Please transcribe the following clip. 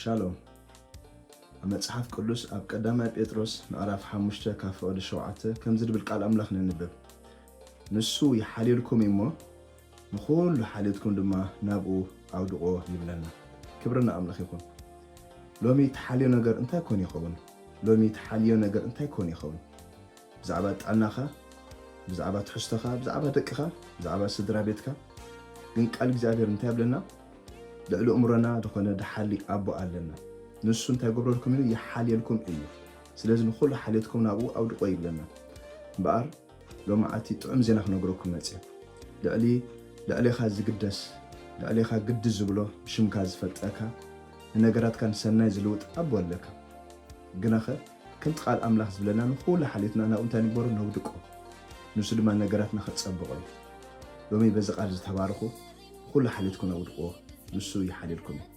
ሻሎም። ኣብ መጽሓፍ ቅዱስ ኣብ ቀዳማይ ጴጥሮስ ምዕራፍ ሓሙሽተ ካብ ፍቕዲ ሸውዓተ ከምዚ ዝብል ቃል ኣምላኽ ነንብብ። "ንሱ ይሓልየልኩም እዩ እሞ ንኹሉ ሓልየትኩም ድማ ናብኡ ኣውድቆ" ይብለና። ክብሪ ንኣምላኽ ይኹን። ሎሚ ትሓልዮ ነገር እንታይ ኮን ይኸውን? ሎሚ ትሓልዮ ነገር እንታይ ኮን ይኸውን? ብዛዕባ ጥዕናኻ፣ ብዛዕባ ትሕዝቶኻ፣ ብዛዕባ ደቅኻ፣ ብዛዕባ ስድራ ቤትካ። ግን ቃል እግዚኣብሔር እንታይ ይብለና? ልዕሊ እምሮና ዝኾነ ደሓሊ ኣቦ ኣለና። ንሱ እንታይ ገብረልኩም እዩ? ይሓልየልኩም እዩ። ስለዚ ንኹሉ ሓልየትኩም ናብኡ ኣውድቆ ይብለና። እምበኣር ሎማዓቲ ጥዑም ዜና ክነግረኩም መጽእ። ልዕሊ ልዕሌኻ ዝግደስ፣ ልዕሌኻ ግዲ ዝብሎ፣ ብሽምካ ዝፈልጠካ፣ ንነገራትካ ንሰናይ ዝልውጥ ኣቦ ኣለካ። ግናኸ ከምቲ ቃል ኣምላኽ ዝብለና ንኹሉ ሓልየትና ናብኡ እንታይ ንግበሮ? ነውድቆ። ንሱ ድማ ነገራትና ከጸብቖ እዩ። ሎሚ በዚ ቃል ዝተባረኹ ንኹሉ ሓልየትኩም ኣውድቆ፣ ንሱ ይሓልየልኩም እዩ።